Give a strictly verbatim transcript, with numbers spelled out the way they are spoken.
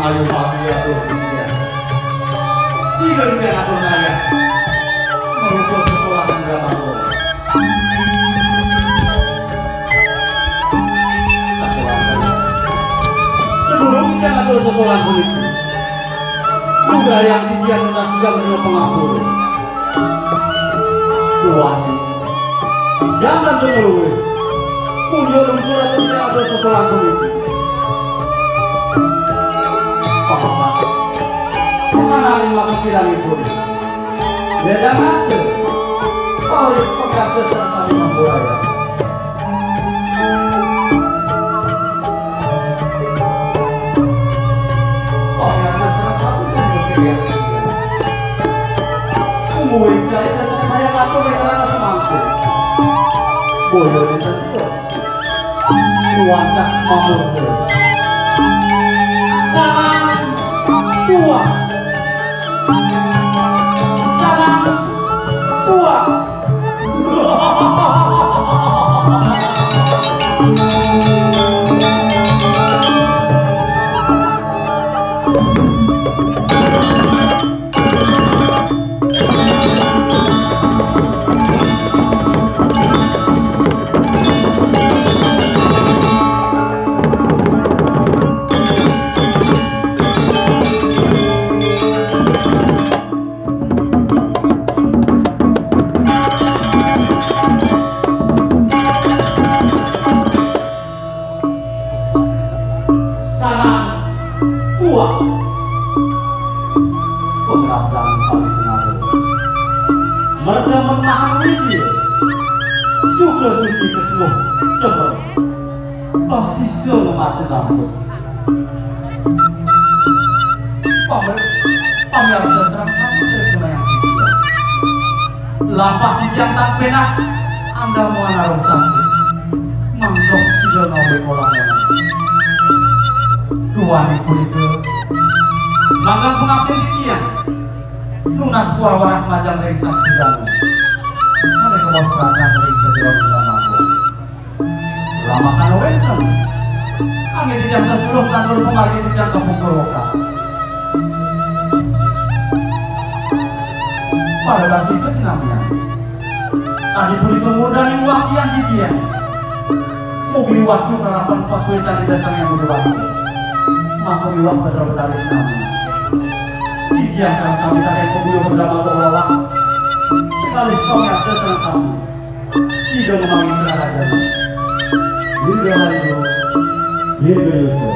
Ayo pami atur dia. Sila dia atur naya. Mengutus seseorang drama. Sebelum dia atur seseorang kulit. Budaya yang tinggi adalah sudah menjadi pengapur. Tuan, jangan dengar. Punya lungsur atau tidak ada seseorang kulit. Apa, Mas? Sekarang ini maka pikiran ibu. Beda nase. Paulus pekasa sama-sama budaya. Paulus sama-sama budaya. Umuwi cari dasar maya katur yang rana semangkuk. Boyo di tengkos. Wadah mamurda. Sarang tuah. Sarang tuah. Sarang tuah. Pengerambelan paling sengaja. Merda menahan wisi. Suka suci kesembuh. Cepat. Bah, bisa memasak kampus. Pamer, pamer serang kampus dari yang lampah titiang tak penah, anda mau narung sasi. Mangkok sudah ngawé kolam. Tuan ibu itu. Mangga pengabdian titiang. Nunas kuah warah majang ring saksi danu. Sampai ke pos peranan ring sejeroning lamangkok. Lamakan wénten. Kami titiang sasuluh kandur pamargi titiang kapungkur wekas. Pada dasar kesenangan. Tadi pun itu mudah liwat yang titiang. Mugi wastu karapan pasué candi dasar yang mudah wastu. Maka liwat pada betari senangan. Titiang sareng sami saking pembuyo berdama lawas. Kalih pamiarsa sareng sami. Sida ngemawi kerajaan. Dirgalayu, Dirgayusa.